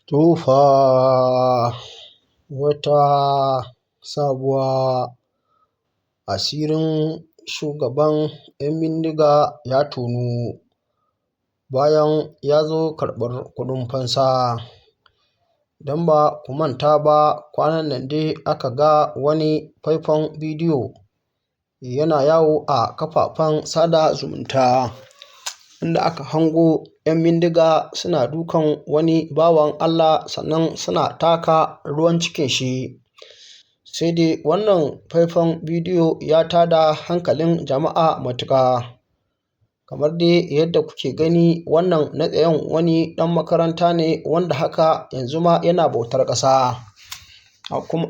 To fa wata sabuwa, asirin shugaban 'yan bindiga ya tonu bayan ya zo karɓar kuɗin fansa. Idan ba ku manta ba, kwanan nan dai aka ga wani faifan bidiyo yana yawo a kafafen sada zumunta, inda aka hango 'yan bindiga suna dukan wani bawan Allah sannan suna taka ruwan cikin shi. Sai dai wannan faifan bidiyo ya tada hankalin jama'a matuƙa. Kamar dai yadda kuke gani, wannan na tsayen wani ɗan makaranta ne wanda haka yanzu ma yana bautar ƙasa.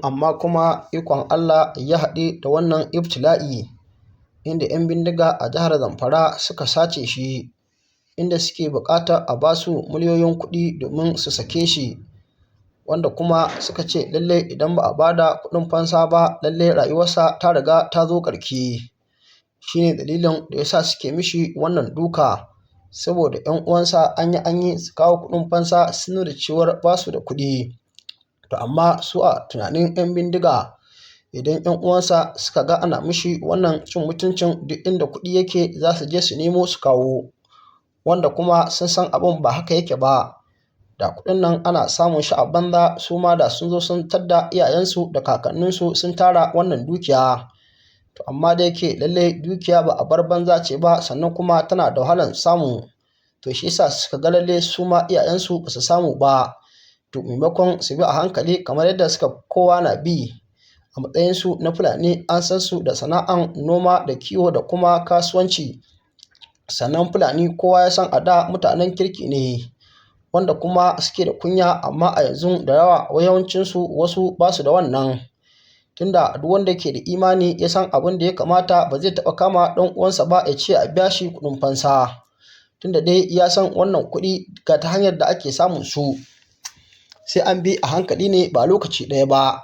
Amma kuma ikon Allah ya haɗu da wannan ibtila'i, inda 'yan bindiga a jihar Zamfara suka sace shi, inda suke buƙatar a ba su miliyoyin kuɗi domin su sake shi, wanda kuma suka ce lallai idan ba a ba da kuɗin fansa ba, lallai rayuwarsa ta riga ta zo ƙarshe. Shi ne dalilin da ya sa suke mishi wannan duka, saboda 'yan uwansa an yi su kawo kuɗin fansa, sun nuna cewar ba su da kuɗi. To amma su a tunanin 'yan bindiga, idan 'yan uwansa suka ga ana mishi wannan cin mutuncin, duk inda kuɗi yake za su je su nemo su kawo, wanda kuma sun san abin ba haka yake ba. Da kuɗin nan ana samun shi a banza, su ma da sun zo sun tadda iyayensu da kakanninsu sun tara wannan dukiya. To amma da yake lallai dukiya ba a bar banza ce ba, sannan kuma tana da wahalan samu. To shi yasa suka ga lallai su ma iyayensu ba su samu ba. To maimakon su bi a hankali kamar yadda suka kowa na bi, a matsayinsu na Fulani an san su da sana'an noma da kiwo da kuma kasuwanci. Sannan Fulani kowa ya san a da mutanen kirki ne, wanda kuma suke da kunya, amma a yanzu da yawa yawancinsu wasu ba su da wannan. Tunda duk wanda ke da imani ya san abin da ya kamata, ba zai taɓa kama ɗan uwansa ba ya ce a biya shi kuɗin fansa. Tunda dai ya san wannan kuɗi ga ta hanyar da ake samun su, sai an bi a hankali ne ba lokaci ɗaya ba.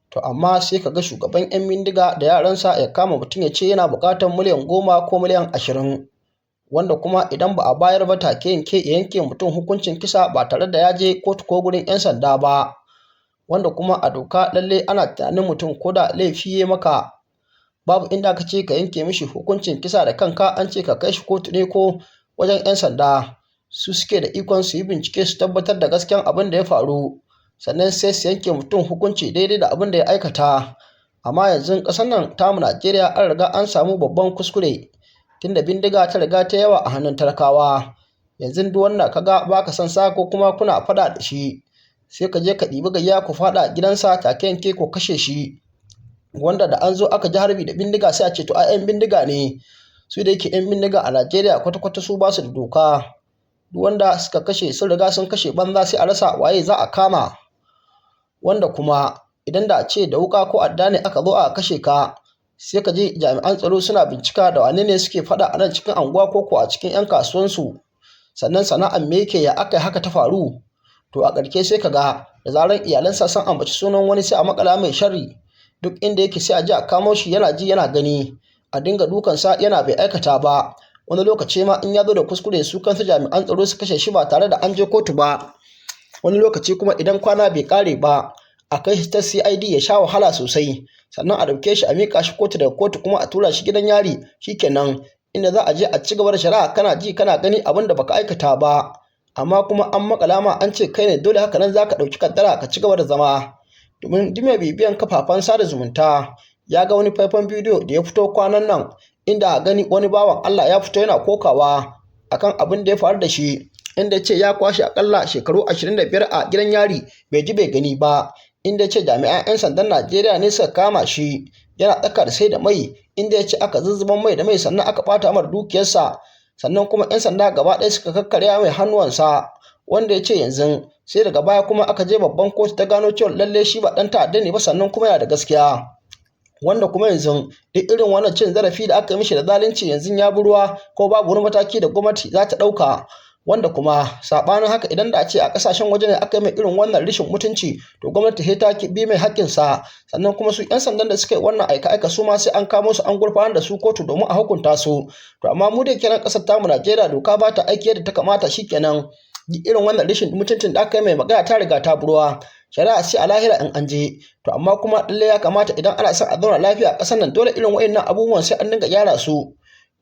To amma sai ka ga shugaban 'yan bindiga da yaransa ya kama mutum ya ce yana buƙatar miliyan 10 ko miliyan 20, wanda kuma idan ba a bayar ba take yanke ya yanke mutum hukuncin kisa ba tare da ya je kotu ko gurin 'yan sanda ba. Wanda kuma a doka lallai ana tunanin mutum ko da laifi ya maka, babu inda aka ce ka yanke mishi hukuncin kisa da kanka, an ce ka kai shi kotu ne ko wajen 'yan sanda. Su suke da ikon su yi bincike su tabbatar da gaskiyan abin da ya faru, sannan sai su yanke mutum hukunci daidai da abin da ya aikata. Amma yanzu ƙasar nan tamu Najeriya an riga an samu babban kuskure, tunda bindiga ta riga ta yawa a hannun talakawa. Yanzu duk wanda ka ga ba ka son sa ko kuma kuna faɗa da shi, sai ka je ka ɗibi gayya ku faɗa gidansa take yanke ko kashe shi. Wanda da an zo aka ji harbi da bindiga sai a ce to ai 'yan bindiga ne. Su da yake 'yan bindiga a Najeriya kwata-kwata su ba su da doka. Duk wanda suka kashe sun riga sun kashe banza, sai a rasa waye za a kama. Wanda kuma idan da a ce da wuƙa ko adda ne aka zo aka kashe ka, sai ka ji jami'an tsaro suna bincika da wane ne suke faɗa a nan cikin anguwa ko ko a cikin 'yan kasuwansu. Sannan sana'an me yake, ya aka yi haka ta faru. To a ƙarshe sai ka ga da zaran iyalansa sun ambaci sunan wani, sai a maƙala mai sharri. Duk inda yake sai a je a kamo shi yana ji yana gani. A dinga dukansa yana bai aikata ba. Wani lokaci ma in ya zo da kuskure, su kansu jami'an tsaro su kashe shi ba tare da an je kotu ba. Wani lokaci kuma idan kwana bai ƙare ba, a kai shi ta CID ya sha wahala sosai. Sannan a ɗauke shi a miƙa shi kotu, daga kotu kuma a tura shi gidan yari. Shikenan, inda za a je a ci gaba da shari'a kana ji kana gani abin da baka aikata ba. Amma kuma an maƙala ma an ce kai ne, dole haka nan za ka ɗauki kaddara ka ci gaba da zama. Domin duk mai bibiyan kafafen sada zumunta ya ga wani faifan bidiyo da ya fito kwanan nan, inda a gani wani bawan Allah ya fito yana kokawa akan abin da ya faru da shi, inda ya ce ya kwashe akalla shekaru 25 a gidan yari bai ji bai gani ba, inda ya ce jami'an 'yan sandan Najeriya ne suka kama shi yana tsakar sai da mai, inda ya ce aka zuzzuban mai da mai, sannan aka ɓata mar dukiyarsa, sannan kuma 'yan sanda gaba ɗaya suka kakkarya mai hannuwansa. Wanda ya ce yanzu sai daga baya kuma aka je babban kotu ta gano cewa lallai shi ba ɗan ta'adda ne ba, sannan kuma yana da gaskiya. Wanda kuma yanzu duk irin wannan cin zarafi da aka yi mishi da zalunci yanzu ya bi ruwa, ko babu wani mataki da gwamnati za ta ɗauka. Wanda kuma saɓanin haka, idan da a ce a ƙasashen waje ne aka yi mai irin wannan rashin mutunci, to gwamnati sai ta bi mai haƙƙinsa, sannan kuma su 'yan sandan da suka yi wannan aika-aika su ma sai an kamo su an gurfanar da su kotu domin a hukunta su. To amma mu da kiran ƙasar tamu Najeriya, doka ba ta aiki yadda ta kamata. Shikenan, Irin wannan rashin mutuncin da aka yi mai magana ta riga ta buruwa. Shari'a sai a lahira in an je. To amma kuma lallai ya kamata idan ana son a zauna lafiya a ƙasar nan, dole irin waɗannan abubuwan sai an dinga gyara su.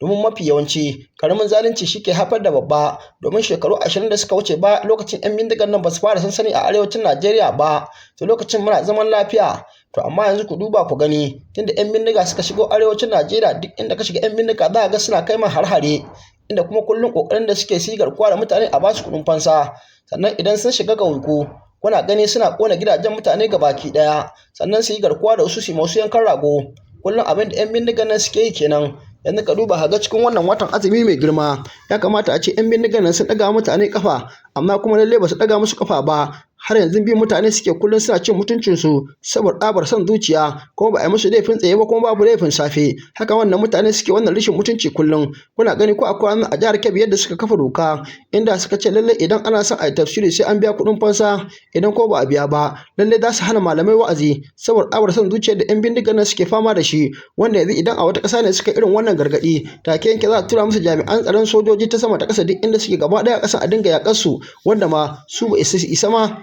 Domin mafi yawanci karamin zalunci shi ke haifar da babba. Domin shekaru 20 da suka wuce ba, lokacin 'yan bindigar nan ba su fara sansani a arewacin Najeriya ba, to lokacin muna zaman lafiya. To amma yanzu ku duba ku gani, tunda 'yan bindiga suka shigo arewacin Najeriya, duk inda ka shiga 'yan bindiga za ka ga suna kai ma har-hare, inda kuma kullum kokarin da suke su yi garkuwa da mutane a basu kuɗin fansa. Sannan idan sun shiga ƙauyuku, kuna gani suna ƙona gidajen mutane gabaki ɗaya, sannan su yi garkuwa da wasu, su yi masu yankan rago. Kullum abin da 'yan bindigar nan suke yi kenan. Yanzu ka duba ka ga, cikin wannan watan azumi mai girma, ya kamata a ce 'yan bindigar nan sun ɗaga mutane kafa, amma kuma lallai ba su ɗaga musu kafa ba. Har yanzu bin mutane suke kullum suna cin mutuncinsu saboda tsabar son zuciya, kuma ba a yi musu laifin tsaye ba, kuma babu laifin safe. Haka wannan mutane suke wannan rashin mutunci kullum. Kuna gani ko akwai a jihar Kebbi yadda suka kafa doka, inda suka ce lallai idan ana son a yi tafsiri sai an biya kuɗin fansa. Idan ko ba a biya ba, lallai za su hana malamai wa'azi, saboda tsabar son zuciyar da 'yan bindigar nan suke fama da shi. Wanda yanzu idan a wata ƙasa ne suka irin wannan gargaɗi, take yanke za a tura musu jami'an tsaron sojoji ta sama ta ƙasa, duk inda suke gaba ɗaya a ƙasa a dinga yaƙar su, wanda ma su ba isa ma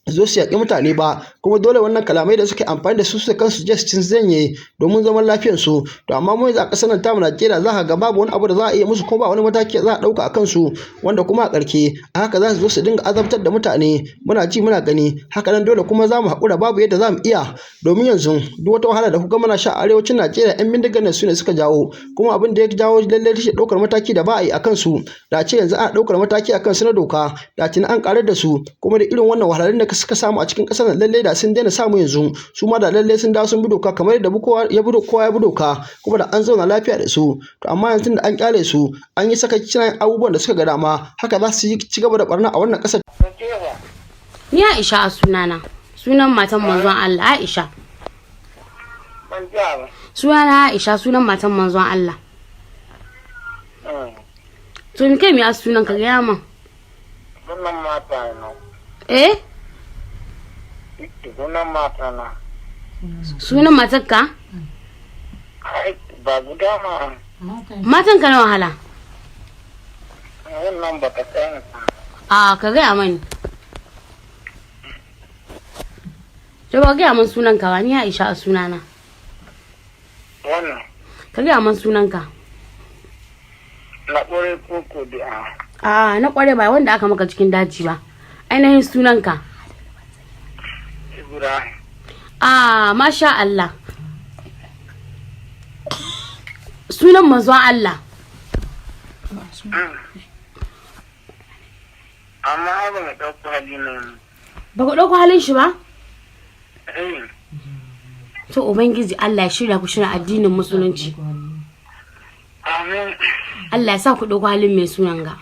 zo su yaƙi mutane ba. Kuma dole wannan kalamai da suka amfani da su, su kansu je su janye domin zaman lafiyar su. To amma mu yanzu a ƙasar nan tamu Najeriya, za ka ga babu wani abu da za a iya musu, ko ba wani mataki da za a ɗauka a kansu, wanda kuma a ƙarshe a haka za su zo su dinga azabtar da mutane, muna ji muna gani. Haka nan dole kuma za mu haƙura, babu yadda za mu iya. Domin yanzu duk wata wahala da kuka muna sha a arewacin Najeriya, 'yan bindigar nan su ne suka jawo. Kuma abin da ya jawo lallai rashin ɗaukar mataki da ba a yi a kansu. Da ce yanzu ana ɗaukar mataki a kansu na doka, da tuni an ƙarar da su. Kuma da irin wannan wahalhalun da suka samu a cikin ƙasar nan, lallai da sun daina samu yanzu. Su ma da lallai sun dawo sun bi doka kamar yadda kowa ya bi kowa ya bi doka, kuma da an zauna lafiya da su. To amma yanzu da an kyale su, an yi sakaci, suna yin abubuwan da suka ga dama, haka za su yi ci gaba da barna a wannan ƙasar. Ni Aisha a sunana. Sunan matan manzon Allah Aisha. Sunana Aisha, sunan matan manzon Allah. To ni kai me a sunan ka, gaya min? Sunan mata na. Eh? Sunan mata na. Sunan matarka? Ai, ba guda ma. Matan ka na wahala. Wannan ba ta sani. A ka gaya mani. To ba gaya min sunan ka ba, ni Aisha a sunana. Wannan. Ka gaya min sunan ka. Na ƙware koko da a. A na kware, ba wanda aka maka cikin daji ba. Ainihin sunan ka. Ibrahim. A masha Allah. Sunan manzon Allah. Amma ai ba mu ɗauko hali nan. Ba ku ɗauko halin shi ba? Eh. To Ubangiji Allah ya shirya ku shirya addinin musulunci. Amin. Allah ya sa ku ɗauko halin mai sunan ga.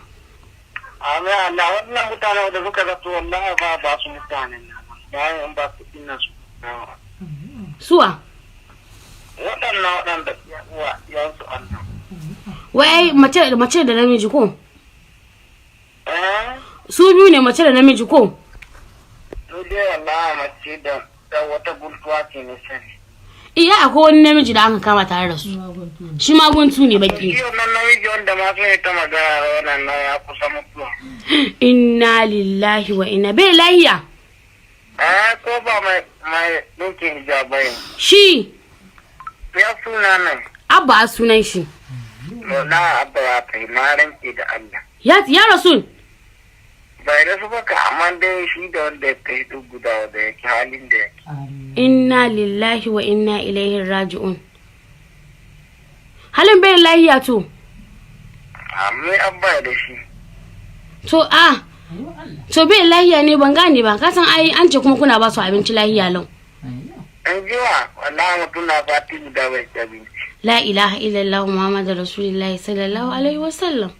Amin Allah, wannan mutane da suka zato wallahi ba ba su mutanen nan. Bayan ba su ina su. Suwa? Waɗannan waɗanda uwa yansu Allah. Wai mace mace da namiji ko? Eh? Su biyu ne, mace da namiji ko? To dai wallahi mace da wata guntuwa ce ne sani. Iya, akwai wani namiji da aka kama tare da su. Shi ma guntu ne baki. Shi wannan namiji wanda ma sun yi ta magana wannan na ya kusa mutuwa. Inna lillahi wa inna bai lahiya. Eh, ko ba mai mai ɗinkin hijabai. Shi Ya suna nan. Abba a sunan shi. Na abba ya kai na rance da Allah. Ya rasul. Bai rasu ba ka, amma dai shi da wanda ya kai duk guda wanda yake halin da yake. Inna lillahi wa inna ilaihi raji'un. Halin bai lahiya to. Amma abba da shi. To a to bai lahiya ne, ban gane ba. Ka san ai an ce kuma kuna ba su abinci lahiya lau. In jiwa wallahi mutum na sati guda bai ci abinci. La ilaha illallah Muhammadu Rasulullahi sallallahu alaihi wasallam.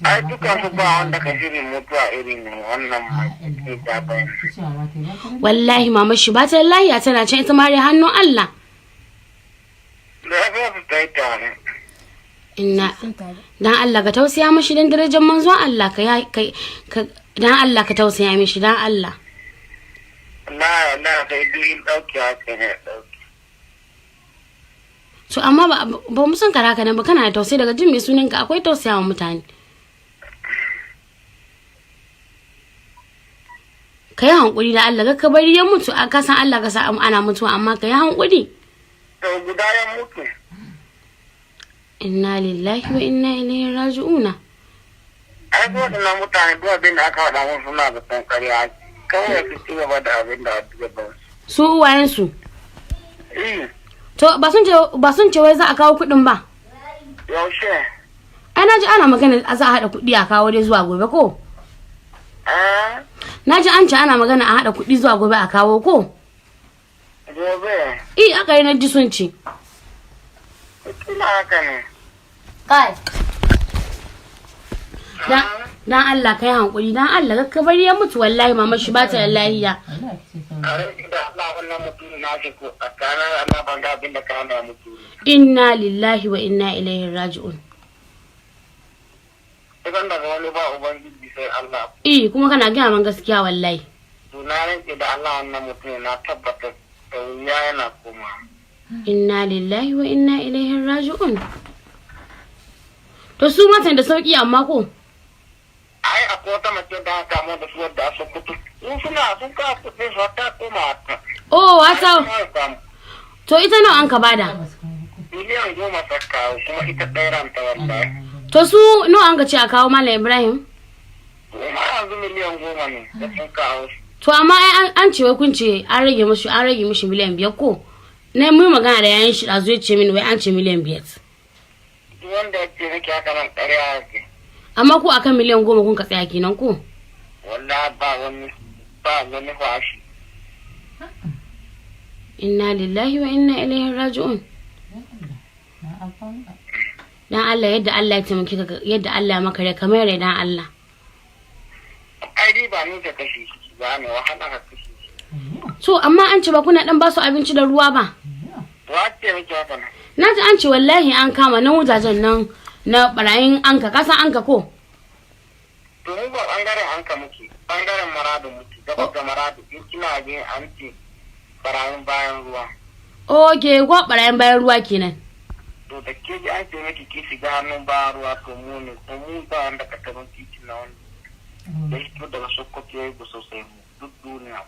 Ai dukan su ba wanda ka shirin mutuwa irin wannan mai hijabai. Wallahi mama shi ba ta lahiya, tana can ita mare hannun Allah. Da ya fi ta yi tare. Inna dan Allah ka tausaya mishi dan darajar manzon Allah, ka ka dan Allah ka tausaya mishi dan Allah. Na na sai duk in ɗauki haka ne ɗauki. To amma ba mu san kara nan ba, kana da tausayi daga jin mai sunan ka, akwai tausaya wa mutane. Ka yi hankuri da Allah, ka bari ya mutu. A kasan Allah ka sa ana mutuwa, amma ka yi hankuri. To guda ya mutu. Inna lillahi wa inna ilaihi raji'una. Ai waɗannan mutane duk abin da aka faɗa musu suna zaton ƙarya, kawai su ci gaba da abin da gaban Su uwayensu? Su. Eh. To ba sun ce wai za a kawo kuɗin ba? Yaushe? Ai na ji ana magana za a haɗa kuɗi a kawo dai zuwa gobe ko? Eh. Na ji an ce ana magana a haɗa kuɗi zuwa gobe a kawo ko? Gobe? Eh, aka yi, na ji sun ce. Kila haka ne. Kai. Dan Allah kai hankuri, dan Allah ka bari ya mutu, wallahi mama shi ba ta da lahiya. A rage da Allah, wannan mutum na shi ko tsakanin Allah ban ga abin da ka hana mutu. Inna lillahi wa inna ilaihi raji'un. Idan daga wani ba ubangiji sai Allah. Eh, kuma kana gaya man gaskiya wallahi. To na rage da Allah, wannan mutum na tabbata da wuya yana koma. Inna lillahi wa inna ilaihi raji'un. To su matan da sauki amma ko? Ai akwai wata mace da aka kamo da su wadda a Sokoto. Su suna sun kawo kuɗin su ta koma haka. Oh, wata. To ita nawa an ka bada? 10 million ta kawo, kuma ita ɗaya ranta wallahi. To su nawa an ka ce a kawo, Malam Ibrahim? Kuma yanzu 10 million ne da sun kawo. To amma ai an ce wai kun ce an rage mishi 5 million ko? Na mu magana da yayin shi ɗazu, ya ce mini wai an ce 5 million. Duk wanda ya ce miki haka nan ƙarya yake. Amma ku akan 10 million kun ka tsaya kenan ko? Wallahi ba wani fashi. Inna lillahi wa inna ilaihi raji'un. Dan Allah, yadda Allah ya taimake ka, yadda Allah ya maka rai kamar rai, dan Allah. Ai dai ba ni ka kashe shi ba ne, wahala ka kashe shi. To amma an ce ba kuna dan basu abinci da ruwa ba? Wace miki haka nan? Na ji an ce wallahi an kama nan wajajen nan na barayin anka, kasan anka ko? To mu ba bangaren Anka muke, bangaren Maradu muke, gaba ga Maradu, in kina jin an ce barayin bayan ruwa. Ok, ko barayin bayan ruwa kenan. To da ke ji an ce miki ki shiga hannun bayan ruwa, to mu ne, ko mu ba wanda ka taɓa titin na wani. Da shi daga Sokoto ya yi sosai mu duk duniya.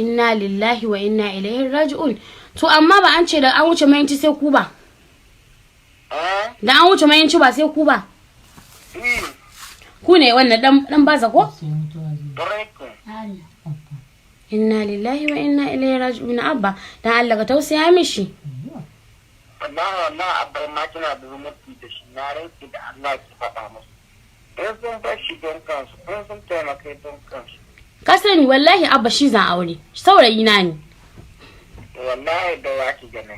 Inna lillahi wa inna ilaihi raji'un. To amma ba an ce da an wuce mayanci sai ku ba? Eh? Da an wuce mayanci ba sai ku ba? Eh. Ku ne wannan dan baza ko? Correct. Inna lillahi wa inna ilaihi raji'un. Abba, dan Allah ka tausaya mishi. Wallahi wallahi abba, ma kina da zumunci da shi, na rantsi da Allah ki faɗa musu. In sun bar shi don kansu, in sun taimaka don kansu. Ka sani wallahi abba, shi zan aure, saurayi na ne. Wallahi da ya ki gane.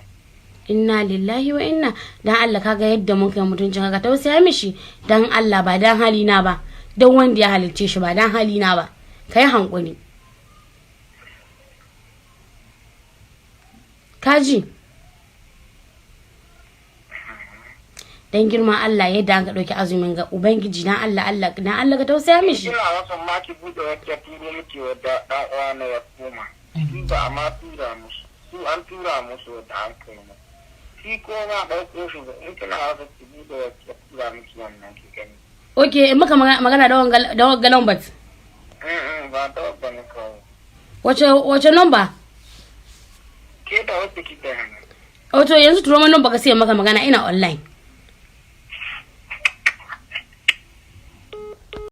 Inna lillahi wa inna. Dan Allah, kaga yadda mun kai mutuncin ka, tausaya mishi dan Allah, ba dan halina ba, dan wanda ya halicce shi, ba dan halina ba, kai hankuri, kaji, dan girman Allah, yadda an ka ɗauki azumin ga ubangiji, dan Allah, Allah, dan Allah ka tausaya mishi. Ina wasan ma ki buɗe wacce turo miki wadda ɗan uwa na ya koma. Shi ba a ma tura musu. Su an tura musu wadda an kai mu. Shi ko ma ɗauko shi ba, in kina wasa ki buɗe wacce tura miki wannan ki gani. Ok, in muka magana da wanga lambar? Ba ta wadda na kawo. Wace number? Ke da wacce kika hannu. Wato yanzu turo min number ka sai maka magana, ina online.